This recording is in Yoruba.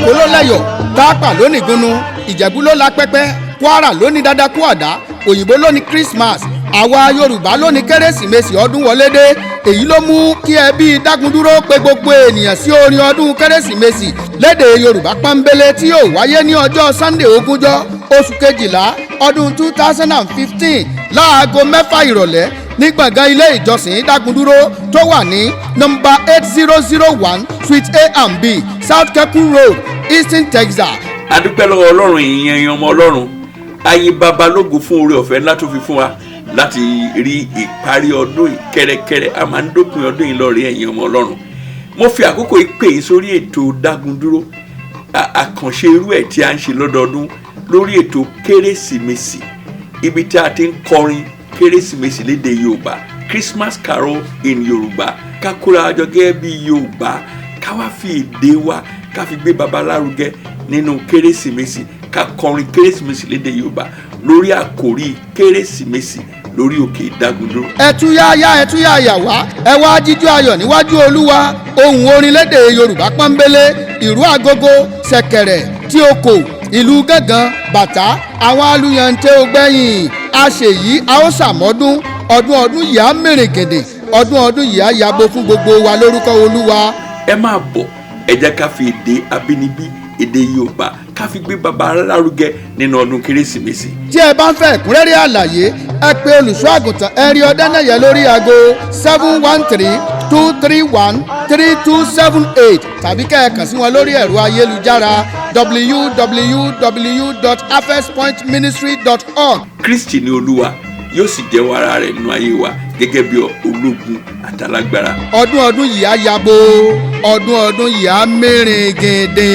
Èkó ló lẹ́yọ̀, Tápà ló ní gúnnu, Ìjẹ̀bú ló la pẹ́pẹ́, Kwara ló ní dadakú àdá, òyìnbó ló ní Christmas, àwa Yorùbá ló ní Kérésìmesì. Ọdún wọlé dé. Èyí ló mú kí ẹbí Dágúndúró pe gbogbo ènìyàn sí orin ọdún Kérésìmesì lédè Yorùbá pọ́nbélé tí yóò wáyé ní ọjọ́ Sunday, 20 oṣù kejìlá ọdún 2015, láago 6 ìrọ̀lẹ́ ní gbọ̀ngàn ilé ìjọsìn Dágúndúró tó wà ní nọ́mbà 8001, Suite A and B, South Kekun Road, Houston, Texas. A dúpẹ́ lọ́wọ́ Ọlọ́run. Ìyẹn ẹ̀yin ọmọ Ọlọ́run, ayé baba lógo fún oore ọ̀fẹ́ ńlá tó fi fún wa láti rí ìparí ọdún yìí. Kẹ́rẹ́kẹ́rẹ́ a máa ń dópin ọdún yìí lọ́ọ̀rí. Ẹ̀yin ọmọ Ọlọ́run, mo fi àkókò yìí pè yín sórí ètò Dágúndúró, àkànṣe irú ẹ̀ tí a ń ṣe lọ́dọọdún lórí ètò Kérésìmesì, ibi tí a ti ń kọrin Kérésìmesì lédè Yorùbá, Christmas carol in Yorùbá. Ká kóra jọ gẹ́gẹ́ bí Yorùbá, ká wá fi èdè wa ká fi gbé baba lárugẹ nínú Kérésìmesì, ká kọrin Kérésìmesì lédè Yorùbá lórí àkòrí Kérésìmesì lórí òkè Ìdágúndúró. Ẹtúyáyá, ẹtúyáyà wá, ẹ wá jíjó ayọ̀ níwájú Olúwa. Ohùn orin lédè Yorùbá pọ́nbélé, ìró agogo, ṣẹ̀kẹ̀rẹ̀ tí o kò, ìlú gángan, bàtà, àwọn aluyàntẹ́ ògbẹ́yìn. Àṣeyí a ó ṣàmọ́dún ọdún. Ọdún yìí á mèrègèdè, ọdún ọdún yìí á yabo fún gbogbo wa lórúkọ Olúwa. Ẹ máa bọ̀, ẹ jẹ́ ká fi èdè abínibí, èdè Yorùbá, ká fi gbé baba lárugẹ nínú ọdún Kérésìmesì. Tí ẹ bá ń fẹ́ ẹ̀kúnrẹ́rẹ́ àlàyé, ẹ pè olùṣọ́ àgùntàn Ẹ̀rí Ọ̀dẹ́nẹ̀yẹ lórí aago 713-231-3278, tàbí kẹ́ ẹ kàn sí wọn lórí ẹ̀rọ ayélujára www.harvestpointministry.org. Kristi ní Olúwa, yóò sì jẹ́wọ́ ara rẹ̀ nínú ayé wa gẹ́gẹ́ bí ológun àtàlágbára. Ọdún ọdún yìí á yabo, ọdún ọdún yìí á mèrègèdè.